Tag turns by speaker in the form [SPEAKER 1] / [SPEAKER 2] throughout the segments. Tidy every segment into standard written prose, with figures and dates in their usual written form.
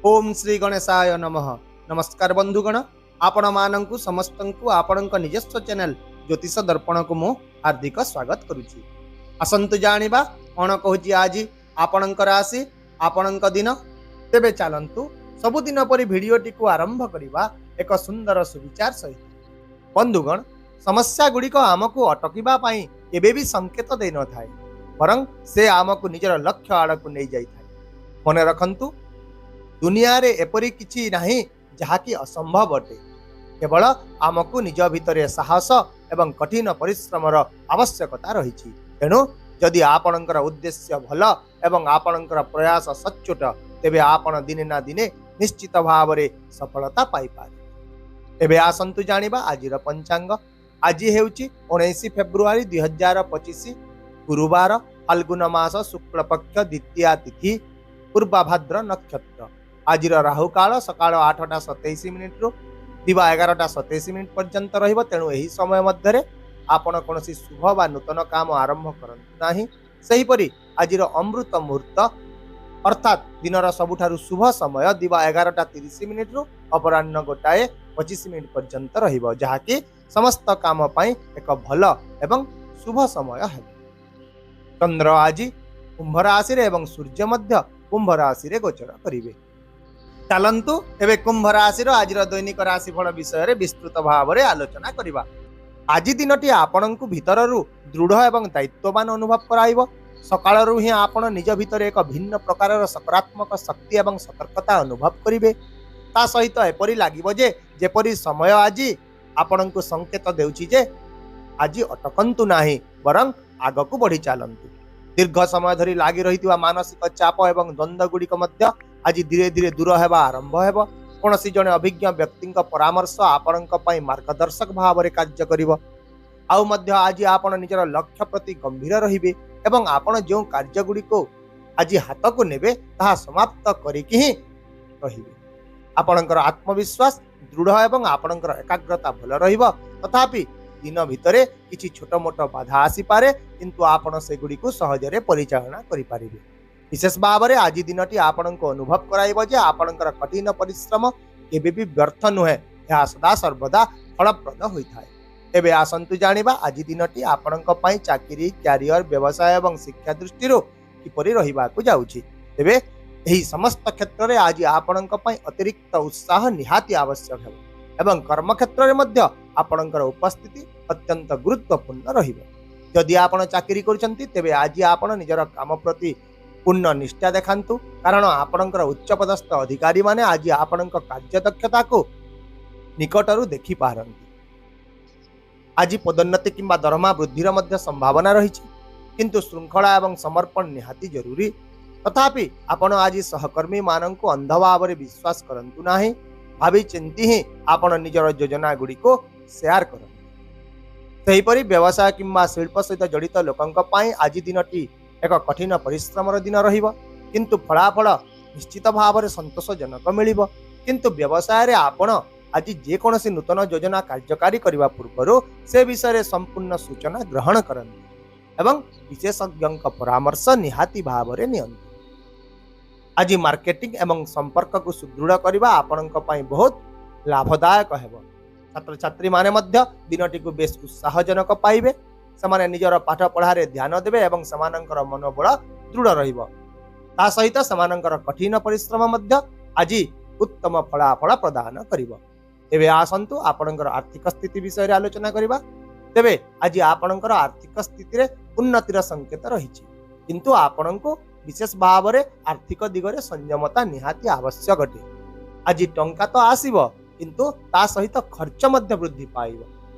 [SPEAKER 1] ଓମ୍ ଶ୍ରୀ ଗଣେଶାୟ ନମଃ। ନମସ୍କାର ବନ୍ଧୁଗଣ, ଆପଣମାନଙ୍କୁ ସମସ୍ତଙ୍କୁ ଆପଣଙ୍କ ନିଜସ୍ୱ ଚ୍ୟାନେଲ ଜ୍ୟୋତିଷ ଦର୍ପଣକୁ ମୁଁ ହାର୍ଦ୍ଦିକ ସ୍ୱାଗତ କରୁଛି। ଆସନ୍ତୁ ଜାଣିବା କ'ଣ କହୁଛି ଆଜି ଆପଣଙ୍କ ରାଶି, ଆପଣଙ୍କ ଦିନ। ତେବେ ଚାଲନ୍ତୁ ସବୁଦିନ ପରି ଭିଡ଼ିଓଟିକୁ ଆରମ୍ଭ କରିବା ଏକ ସୁନ୍ଦର ସୁବିଚାର ସହିତ। ବନ୍ଧୁଗଣ, ସମସ୍ୟା ଗୁଡ଼ିକ ଆମକୁ ଅଟକିବା ପାଇଁ କେବେ ବି ସଂକେତ ଦେଇନଥାଏ, ବରଂ ସେ ଆମକୁ ନିଜର ଲକ୍ଷ୍ୟ ଆଡ଼କୁ ନେଇଯାଇଥାଏ। ମନେ ରଖନ୍ତୁ, ଦୁନିଆରେ ଏପରି କିଛି ନାହିଁ ଯାହାକି ଅସମ୍ଭବ ଅଟେ। କେବଳ ଆମକୁ ନିଜ ଭିତରେ ସାହସ ଏବଂ କଠିନ ପରିଶ୍ରମର ଆବଶ୍ୟକତା ରହିଛି। ତେଣୁ ଯଦି ଆପଣଙ୍କର ଉଦ୍ଦେଶ୍ୟ ଭଲ ଏବଂ ଆପଣଙ୍କର ପ୍ରୟାସ ସଚ୍ଚୋଟ, ତେବେ ଆପଣ ଦିନେ ନା ଦିନେ ନିଶ୍ଚିତ ଭାବରେ ସଫଳତା ପାଇପାରିବେ। ଏବେ ଆସନ୍ତୁ ଜାଣିବା ଆଜିର ପଞ୍ଚାଙ୍ଗ। ଆଜି ହେଉଛି 19 ଫେବୃଆରୀ 2025, ଗୁରୁବାର, ଫାଲ୍ଗୁନ ମାସ ଶୁକ୍ଳପକ୍ଷ ଦ୍ୱିତୀୟା ତିଥି, ପୂର୍ବାଭାଦ୍ର ନକ୍ଷତ୍ର। ଆଜିର ରାହୁକାଳ ସକାଳ 8ଟା 27 ମିନିଟରୁ ଦିବା 11ଟା 27 ମିନିଟ ପର୍ଯ୍ୟନ୍ତ ରହିବ। ତେଣୁ ଏହି ସମୟ ମଧ୍ୟରେ ଆପଣ କୌଣସି ଶୁଭ ବା ନୂତନ କାମ ଆରମ୍ଭ କରନ୍ତୁ ନାହିଁ। ସେହିପରି ଆଜିର ଅମୃତ ମୁହୂର୍ତ୍ତ, ଅର୍ଥାତ୍ ଦିନର ସବୁଠାରୁ ଶୁଭ ସମୟ, ଦିବା 11ଟା 30 ମିନିଟରୁ ଅପରାହ୍ନ 1ଟା 25 ମିନିଟ ପର୍ଯ୍ୟନ୍ତ ରହିବ, ଯାହାକି ସମସ୍ତ କାମ ପାଇଁ ଏକ ଭଲ ଏବଂ ଶୁଭ ସମୟ ହେବ। ଚନ୍ଦ୍ର ଆଜି କୁମ୍ଭ ରାଶିରେ ଏବଂ ସୂର୍ଯ୍ୟ ମଧ୍ୟ କୁମ୍ଭ ରାଶିରେ ଗୋଚର କରିବେ। ଚାଲନ୍ତୁ ଏବେ କୁମ୍ଭ ରାଶିର ଆଜିର ଦୈନିକ ରାଶିଫଳ ବିଷୟରେ ବିସ୍ତୃତ ଭାବରେ ଆଲୋଚନା କରିବା। ଆଜି ଦିନଟି ଆପଣଙ୍କୁ ଭିତରରୁ ଦୃଢ଼ ଏବଂ ଦାୟିତ୍ୱବାନ ଅନୁଭବ କରାଇବ। ସକାଳରୁ ହିଁ ଆପଣ ନିଜ ଭିତରେ ଏକ ଭିନ୍ନ ପ୍ରକାରର ସକାରାତ୍ମକ ଶକ୍ତି ଏବଂ ସତର୍କତା ଅନୁଭବ କରିବେ। ତା ସହିତ ଏପରି ଲାଗିବ ଯେ ଯେପରି ସମୟ ଆଜି ଆପଣଙ୍କୁ ସଂକେତ ଦେଉଛି ଯେ ଆଜି ଅଟକନ୍ତୁ ନାହିଁ, ବରଂ ଆଗକୁ ବଢ଼ି ଚାଲନ୍ତୁ। ଦୀର୍ଘ ସମୟ ଧରି ଲାଗି ରହିଥିବା ମାନସିକ ଚାପ ଏବଂ ଦ୍ୱନ୍ଦ୍ୱ ଗୁଡ଼ିକ ମଧ୍ୟ ଆଜି ଧୀରେ ଧୀରେ ଦୂର ହେବା ଆରମ୍ଭ ହେବ। କୌଣସି ଜଣେ ଅଭିଜ୍ଞ ବ୍ୟକ୍ତିଙ୍କ ପରାମର୍ଶ ଆପଣଙ୍କ ପାଇଁ ମାର୍ଗଦର୍ଶକ ଭାବରେ କାର୍ଯ୍ୟ କରିବ। ଆଉ ମଧ୍ୟ ଆଜି ଆପଣ ନିଜର ଲକ୍ଷ୍ୟ ପ୍ରତି ଗମ୍ଭୀର ରହିବେ ଏବଂ ଆପଣ ଯେଉଁ କାର୍ଯ୍ୟଗୁଡ଼ିକୁ ଆଜି ହାତକୁ ନେବେ, ତାହା ସମାପ୍ତ କରିକି ହିଁ ରହିବେ। ଆପଣଙ୍କର ଆତ୍ମବିଶ୍ୱାସ ଦୃଢ଼ ଏବଂ ଆପଣଙ୍କର ଏକାଗ୍ରତା ଭଲ ରହିବ। ତଥାପି ଦିନ ଭିତରେ କିଛି ଛୋଟ ମୋଟ ବାଧା ଆସିପାରେ, କିନ୍ତୁ ଆପଣ ସେଗୁଡ଼ିକୁ ସହଜରେ ପରିଚାଳନା କରିପାରିବେ। ବିଶେଷ ଭାବରେ ଆଜି ଦିନଟି ଆପଣଙ୍କୁ ଅନୁଭବ କରାଇବ ଯେ ଆପଣଙ୍କର କଠିନ ପରିଶ୍ରମ କେବେ ବି ବ୍ୟର୍ଥ ନୁହେଁ, ଏହା ସଦା ସର୍ବଦା ଫଳପ୍ରଦ ହୋଇଥାଏ। ଏବେ ଆସନ୍ତୁ ଜାଣିବା ଆଜି ଦିନଟି ଆପଣଙ୍କ ପାଇଁ ଚାକିରି, କ୍ୟାରିୟର, ବ୍ୟବସାୟ ଏବଂ ଶିକ୍ଷା ଦୃଷ୍ଟିରୁ କିପରି ରହିବାକୁ ଯାଉଛି। ତେବେ ଏହି ସମସ୍ତ କ୍ଷେତ୍ରରେ ଆଜି ଆପଣଙ୍କ ପାଇଁ ଅତିରିକ୍ତ ଉତ୍ସାହ ନିହାତି ଆବଶ୍ୟକ ହେବ ଏବଂ କର୍ମକ୍ଷେତ୍ରରେ ମଧ୍ୟ ଆପଣଙ୍କର ଉପସ୍ଥିତି ଅତ୍ୟନ୍ତ ଗୁରୁତ୍ୱପୂର୍ଣ୍ଣ ରହିବ। ଯଦି ଆପଣ ଚାକିରି କରୁଛନ୍ତି, ତେବେ ଆଜି ଆପଣ ନିଜର କାମ ପ୍ରତି ପୂର୍ଣ୍ଣ ନିଷ୍ଠା ଦେଖାନ୍ତୁ, କାରଣ ଆପଣଙ୍କର ଉଚ୍ଚପଦସ୍ଥ ଅଧିକାରୀମାନେ ଆଜି ଆପଣଙ୍କ କାର୍ଯ୍ୟଦକ୍ଷତାକୁ ନିକଟରୁ ଦେଖିପାରନ୍ତି। ଆଜି ପଦୋନ୍ନତି କିମ୍ବା ଦରମା ବୃଦ୍ଧିର ମଧ୍ୟ ସମ୍ଭାବନା ରହିଛି, କିନ୍ତୁ ଶୃଙ୍ଖଳା ଏବଂ ସମର୍ପଣ ନିହାତି ଜରୁରୀ। ତଥାପି ଆପଣ ଆଜି ସହକର୍ମୀମାନଙ୍କୁ ଅନ୍ଧ ଭାବରେ ବିଶ୍ୱାସ କରନ୍ତୁ ନାହିଁ। ଭାବି ଚିନ୍ତି ହିଁ ଆପଣ ନିଜର ଯୋଜନା ଗୁଡ଼ିକୁ ସେୟାର କରନ୍ତୁ। ସେହିପରି ବ୍ୟବସାୟ କିମ୍ବା ଶିଳ୍ପ ସହିତ ଜଡ଼ିତ ଲୋକଙ୍କ ପାଇଁ ଆଜି ଦିନଟି ଏକ କଠିନ ପରିଶ୍ରମର ଦିନ ରହିବ, କିନ୍ତୁ ଫଳାଫଳ ନିଶ୍ଚିତ ଭାବରେ ସନ୍ତୋଷଜନକ ମିଳିବ। କିନ୍ତୁ ବ୍ୟବସାୟରେ ଆପଣ ଆଜି ଯେକୌଣସି ନୂତନ ଯୋଜନା କାର୍ଯ୍ୟକାରୀ କରିବା ପୂର୍ବରୁ ସେ ବିଷୟରେ ସମ୍ପୂର୍ଣ୍ଣ ସୂଚନା ଗ୍ରହଣ କରନ୍ତୁ ଏବଂ ବିଶେଷଜ୍ଞଙ୍କ ପରାମର୍ଶ ନିହାତି ଭାବରେ ନିଅନ୍ତୁ। ଆଜି ମାର୍କେଟିଂ ଏବଂ ସମ୍ପର୍କକୁ ସୁଦୃଢ଼ କରିବା ଆପଣଙ୍କ ପାଇଁ ବହୁତ ଲାଭଦାୟକ ହେବ। ଛାତ୍ରଛାତ୍ରୀମାନେ ମଧ୍ୟ ଦିନଟିକୁ ବେଶ ଉତ୍ସାହଜନକ ପାଇବେ। ସେମାନେ ନିଜର ପାଠ ପଢ଼ାରେ ଧ୍ୟାନ ଦେବେ ଏବଂ ସେମାନଙ୍କର ମନୋବଳ ଦୃଢ଼ ରହିବ। ତା ସହିତ ସେମାନଙ୍କର କଠିନ ପରିଶ୍ରମ ମଧ୍ୟ ଆଜି ଉତ୍ତମ ଫଳାଫଳ ପ୍ରଦାନ କରିବ। ଏବେ ଆସନ୍ତୁ ଆପଣଙ୍କର ଆର୍ଥିକ ସ୍ଥିତି ବିଷୟରେ ଆଲୋଚନା କରିବା। ତେବେ ଆଜି ଆପଣଙ୍କର ଆର୍ଥିକ ସ୍ଥିତିରେ ଉନ୍ନତିର ସଂକେତ ରହିଛି, କିନ୍ତୁ ଆପଣଙ୍କୁ ବିଶେଷ ଭାବରେ ଆର୍ଥିକ ଦିଗରେ ସଂଯମତା ନିହାତି ଆବଶ୍ୟକ ଅଟେ। ଆଜି ଟଙ୍କା ତ ଆସିବ, କିନ୍ତୁ ତା ସହିତ ଖର୍ଚ୍ଚ ମଧ୍ୟ ବୃଦ୍ଧି ପାଇବ।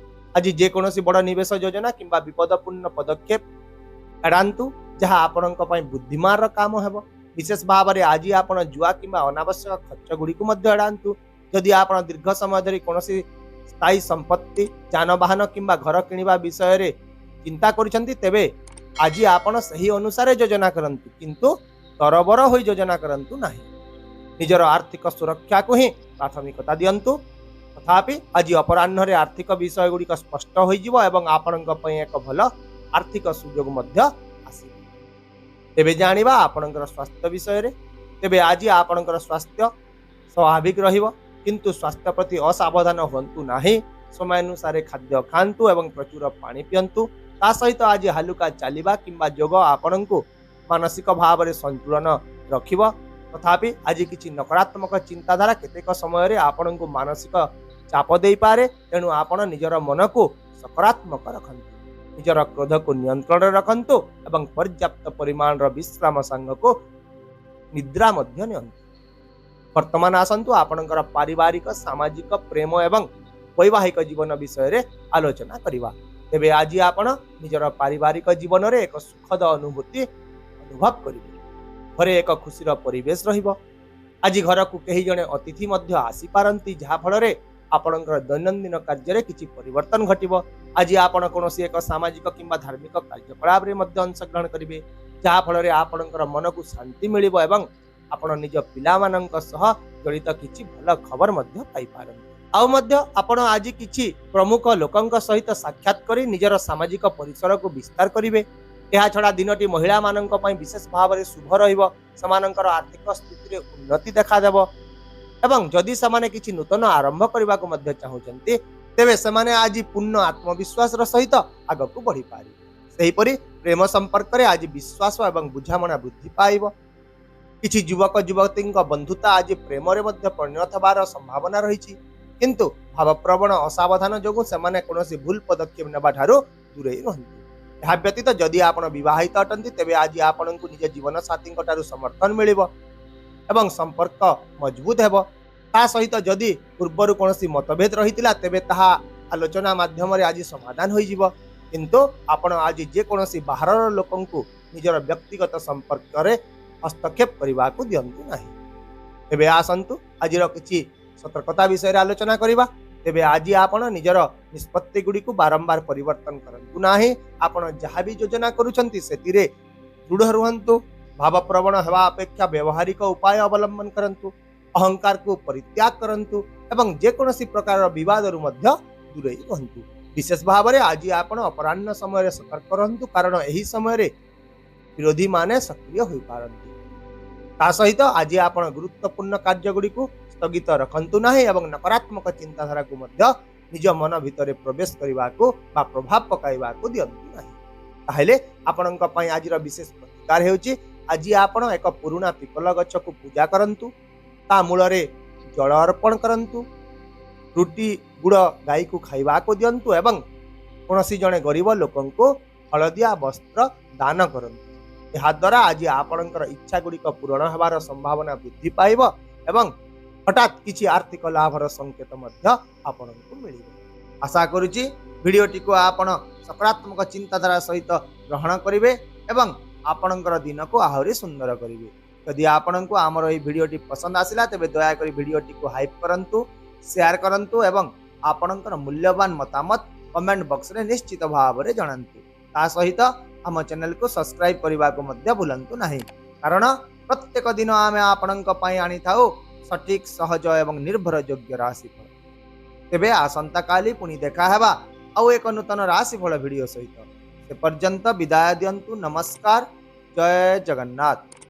[SPEAKER 1] ଆଜି ଯେକୌଣସି ବଡ଼ ନିବେଶ ଯୋଜନା କିମ୍ବା ବିପଦପୂର୍ଣ୍ଣ ପଦକ୍ଷେପ ଏଡ଼ାନ୍ତୁ, ଯାହା ଆପଣଙ୍କ ପାଇଁ ବୁଦ୍ଧିମାନର କାମ ହେବ। ବିଶେଷ ଭାବରେ ଆଜି ଆପଣ ଜୁଆ କିମ୍ବା ଅନାବଶ୍ୟକ ଖର୍ଚ୍ଚ ଗୁଡ଼ିକୁ ମଧ୍ୟ ଏଡ଼ାନ୍ତୁ। ଯଦି ଆପଣ ଦୀର୍ଘ ସମୟ ଧରି କୌଣସି ସ୍ଥାୟୀ ସମ୍ପତ୍ତି, ଯାନବାହନ କିମ୍ବା ଘର କିଣିବା ବିଷୟରେ ଚିନ୍ତା କରୁଛନ୍ତି, ତେବେ ଆଜି ଆପଣ ସେହି ଅନୁସାରେ ଯୋଜନା କରନ୍ତୁ, କିନ୍ତୁ ତରବର ହୋଇ ଯୋଜନା କରନ୍ତୁ ନାହିଁ। ନିଜର ଆର୍ଥିକ ସୁରକ୍ଷାକୁ ହିଁ ପ୍ରାଥମିକତା ଦିଅନ୍ତୁ। ତଥାପି ଆଜି ଅପରାହ୍ନରେ ଆର୍ଥିକ ବିଷୟ ଗୁଡ଼ିକ ସ୍ପଷ୍ଟ ହୋଇଯିବ ଏବଂ ଆପଣଙ୍କ ପାଇଁ ଏକ ଭଲ ଆର୍ଥିକ ସୁଯୋଗ ମଧ୍ୟ ଆସିବ। ତେବେ ଜାଣିବା ଆପଣଙ୍କର ସ୍ୱାସ୍ଥ୍ୟ ବିଷୟରେ। ତେବେ ଆଜି ଆପଣଙ୍କର ସ୍ୱାସ୍ଥ୍ୟ ସ୍ୱାଭାବିକ ରହିବ, କିନ୍ତୁ ସ୍ୱାସ୍ଥ୍ୟ ପ୍ରତି ଅସାବଧାନ ହୁଅନ୍ତୁ ନାହିଁ। ସମୟାନୁସାରେ ଖାଦ୍ୟ ଖାଆନ୍ତୁ ଏବଂ ପ୍ରଚୁର ପାଣି ପିଅନ୍ତୁ। ତା ସହିତ ଆଜି ହାଲୁକା ଚାଲିବା କିମ୍ବା ଯୋଗ ଆପଣଙ୍କୁ ମାନସିକ ଭାବରେ ସନ୍ତୁଳନ ରଖିବ। ତଥାପି ଆଜି କିଛି ନକାରାତ୍ମକ ଚିନ୍ତାଧାରା କେତେକ ସମୟରେ ଆପଣଙ୍କୁ ମାନସିକ ଚାପ ଦେଇପାରେ। ତେଣୁ ଆପଣ ନିଜର ମନକୁ ସକାରାତ୍ମକ ରଖନ୍ତୁ, ନିଜର କ୍ରୋଧକୁ ନିୟନ୍ତ୍ରଣରେ ରଖନ୍ତୁ ଏବଂ ପର୍ଯ୍ୟାପ୍ତ ପରିମାଣର ବିଶ୍ରାମ ସାଙ୍ଗକୁ ନିଦ୍ରା ମଧ୍ୟ ନିଅନ୍ତୁ। ବର୍ତ୍ତମାନ ଆସନ୍ତୁ ଆପଣଙ୍କର ପାରିବାରିକ, ସାମାଜିକ, ପ୍ରେମ ଏବଂ ବୈବାହିକ ଜୀବନ ବିଷୟରେ ଆଲୋଚନା କରିବା। ତେବେ ଆଜି ଆପଣ ନିଜର ପାରିବାରିକ ଜୀବନରେ ଏକ ସୁଖଦ ଅନୁଭୂତି ଅନୁଭବ କରିବେ। ଘରେ ଏକ ଖୁସିର ପରିବେଶ ରହିବ। ଆଜି ଘରକୁ କେହି ଜଣେ ଅତିଥି ମଧ୍ୟ ଆସିପାରନ୍ତି, ଯାହାଫଳରେ ଆପଣଙ୍କର ଦୈନନ୍ଦିନ କାର୍ଯ୍ୟରେ କିଛି ପରିବର୍ତ୍ତନ ଘଟିବ। ଆଜି ଆପଣ କୌଣସି ଏକ ସାମାଜିକ କିମ୍ବା ଧାର୍ମିକ କାର୍ଯ୍ୟକଳାପରେ ମଧ୍ୟ ଅଂଶଗ୍ରହଣ କରିବେ, ଯାହାଫଳରେ ଆପଣଙ୍କର ମନକୁ ଶାନ୍ତି ମିଳିବ ଏବଂ ଆପଣ ନିଜ ପିଲାମାନଙ୍କ ସହ ଜଡ଼ିତ କିଛି ଭଲ ଖବର ମଧ୍ୟ ପାଇପାରନ୍ତି। ଆଉ ମଧ୍ୟ ଆପଣ ଆଜି କିଛି ପ୍ରମୁଖ ଲୋକଙ୍କ ସହିତ ସାକ୍ଷାତ କରି ନିଜର ସାମାଜିକ ପରିସରକୁ ବିସ୍ତାର କରିବେ। ଏହାଛଡ଼ା ଦିନଟି ମହିଳାମାନଙ୍କ ପାଇଁ ବିଶେଷ ଭାବରେ ଶୁଭ ରହିବ। ସେମାନଙ୍କର ଆର୍ଥିକ ସ୍ଥିତିରେ ଉନ୍ନତି ଦେଖାଦେବ ଏବଂ ଯଦି ସେମାନେ କିଛି ନୂତନ ଆରମ୍ଭ କରିବାକୁ ମଧ୍ୟ ଚାହୁଁଛନ୍ତି, ତେବେ ସେମାନେ ଆଜି ପୂର୍ଣ୍ଣ ଆତ୍ମବିଶ୍ୱାସର ସହିତ ଆଗକୁ ବଢ଼ିପାରିବେ। ସେହିପରି ପ୍ରେମ ସମ୍ପର୍କରେ ଆଜି ବିଶ୍ୱାସ ଏବଂ ବୁଝାମଣା ବୃଦ୍ଧି ପାଇବ। କିଛି ଯୁବକ ଯୁବତୀଙ୍କ ବନ୍ଧୁତା ଆଜି ପ୍ରେମରେ ମଧ୍ୟ ପରିଣତ ହେବାର ସମ୍ଭାବନା ରହିଛି, କିନ୍ତୁ ଭାବପ୍ରବଣ ଅସାବଧାନ ଯୋଗୁଁ ସେମାନେ କୌଣସି ଭୁଲ ପଦକ୍ଷେପ ନେବା ଠାରୁ ଦୂରେଇ ରୁହନ୍ତୁ। ଏହା ବ୍ୟତୀତ ଯଦି ଆପଣ ବିବାହିତ ଅଟନ୍ତି, ତେବେ ଆଜି ଆପଣଙ୍କୁ ନିଜ ଜୀବନ ସାଥୀଙ୍କ ଠାରୁ ସମର୍ଥନ ମିଳିବ ଏବଂ ସମ୍ପର୍କ ମଜବୁତ ହେବ। ତା ସହିତ ଯଦି ପୂର୍ବରୁ କୌଣସି ମତଭେଦ ରହିଥିଲା, ତେବେ ତାହା ଆଲୋଚନା ମାଧ୍ୟମରେ ଆଜି ସମାଧାନ ହୋଇଯିବ। କିନ୍ତୁ ଆପଣ ଆଜି ଯେକୌଣସି ବାହାରର ଲୋକଙ୍କୁ ନିଜର ବ୍ୟକ୍ତିଗତ ସମ୍ପର୍କରେ ହସ୍ତକ୍ଷେପ କରିବାକୁ ଦିଅନ୍ତୁ ନାହିଁ। ତେବେ ଆସନ୍ତୁ ଆଜିର କିଛି ସତର୍କତା ବିଷୟରେ ଆଲୋଚନା କରିବା। ତେବେ ଆଜି ଆପଣ ନିଜର ନିଷ୍ପତ୍ତି ଗୁଡ଼ିକୁ ବାରମ୍ବାର ପରିବର୍ତ୍ତନ କରନ୍ତୁ ନାହିଁ। ଆପଣ ଯାହା ବି ଯୋଜନା କରୁଛନ୍ତି, ସେଥିରେ ଦୃଢ଼ ରୁହନ୍ତୁ। ଭାବପ୍ରବଣ ହେବା ଅପେକ୍ଷା ବ୍ୟବହାରିକ ଉପାୟ ଅବଲମ୍ବନ କରନ୍ତୁ। ଅହଙ୍କାରକୁ ପରିତ୍ୟାଗ କରନ୍ତୁ ଏବଂ ଯେକୌଣସି ପ୍ରକାରର ବିବାଦରୁ ମଧ୍ୟ ଦୂରେଇ ରୁହନ୍ତୁ। ବିଶେଷ ଭାବରେ ଆଜି ଆପଣ ଅପରାହ୍ନ ସମୟରେ ସତର୍କ ରହନ୍ତୁ, କାରଣ ଏହି ସମୟରେ ବିରୋଧୀମାନେ ସକ୍ରିୟ ହୋଇପାରନ୍ତି। ତା ସହିତ ଆଜି ଆପଣ ଗୁରୁତ୍ୱପୂର୍ଣ୍ଣ କାର୍ଯ୍ୟଗୁଡ଼ିକୁ ସ୍ଥଗିତ ରଖନ୍ତୁ ନାହିଁ ଏବଂ ନକାରାତ୍ମକ ଚିନ୍ତାଧାରାକୁ ମଧ୍ୟ ନିଜ ମନ ଭିତରେ ପ୍ରବେଶ କରିବାକୁ ବା ପ୍ରଭାବ ପକାଇବାକୁ ଦିଅନ୍ତୁ ନାହିଁ। ତାହେଲେ ଆପଣଙ୍କ ପାଇଁ ଆଜିର ବିଶେଷ ପ୍ରତିକାର ହେଉଛି, ଆଜି ଆପଣ ଏକ ପୁରୁଣା ପିପଲ ଗଛକୁ ପୂଜା କରନ୍ତୁ, ତା ମୂଳରେ ଜଳ ଅର୍ପଣ କରନ୍ତୁ, ରୁଟି ଗୁଡ଼ ଗାଈକୁ ଖାଇବାକୁ ଦିଅନ୍ତୁ ଏବଂ କୌଣସି ଜଣେ ଗରିବ ଲୋକଙ୍କୁ ହଳଦିଆ ବସ୍ତ୍ର ଦାନ କରନ୍ତୁ। ଏହାଦ୍ୱାରା ଆଜି ଆପଣଙ୍କର ଇଚ୍ଛା ଗୁଡ଼ିକ ପୂରଣ ହେବାର ସମ୍ଭାବନା ବୃଦ୍ଧି ପାଇବ ଏବଂ ହଠାତ୍ କିଛି ଆର୍ଥିକ ଲାଭର ସଂକେତ ମଧ୍ୟ ଆପଣଙ୍କୁ ମିଳିବ। ଆଶା କରୁଛି ଭିଡ଼ିଓଟିକୁ ଆପଣ ସକାରାତ୍ମକ ଚିନ୍ତାଧାରା ସହିତ ଗ୍ରହଣ କରିବେ ଏବଂ ଆପଣଙ୍କର ଦିନକୁ ଆହୁରି ସୁନ୍ଦର କରିବେ। ଯଦି ଆପଣଙ୍କୁ ଆମର ଏହି ଭିଡ଼ିଓଟି ପସନ୍ଦ ଆସିଲା, ତେବେ ଦୟାକରି ଭିଡ଼ିଓଟିକୁ ହାଇପ୍ କରନ୍ତୁ, ସେୟାର କରନ୍ତୁ ଏବଂ ଆପଣଙ୍କର ମୂଲ୍ୟବାନ ମତାମତ କମେଣ୍ଟ ବକ୍ସରେ ନିଶ୍ଚିତ ଭାବରେ ଜଣାନ୍ତୁ। ତା ସହିତ ଆମ ଚ୍ୟାନେଲକୁ ସବସ୍କ୍ରାଇବ୍ କରିବାକୁ ମଧ୍ୟ ଭୁଲନ୍ତୁ ନାହିଁ, କାରଣ ପ୍ରତ୍ୟେକ ଦିନ ଆମେ ଆପଣଙ୍କ ପାଇଁ ଆଣିଥାଉ ସଠିକ, ସହଜ ଏବଂ ନିର୍ଭରଯୋଗ୍ୟ ରାଶିଫଳ। ତେବେ ଆସନ୍ତାକାଲି ପୁଣି ଦେଖା ହେବା ଆଉ ଏକ ନୂତନ ରାଶିଫଳ ଭିଡ଼ିଓ ସହିତ। ସେ ପର୍ଯ୍ୟନ୍ତ ବିଦାୟ ଦିଅନ୍ତୁ। ନମସ୍କାର, ଜୟ ଜଗନ୍ନାଥ।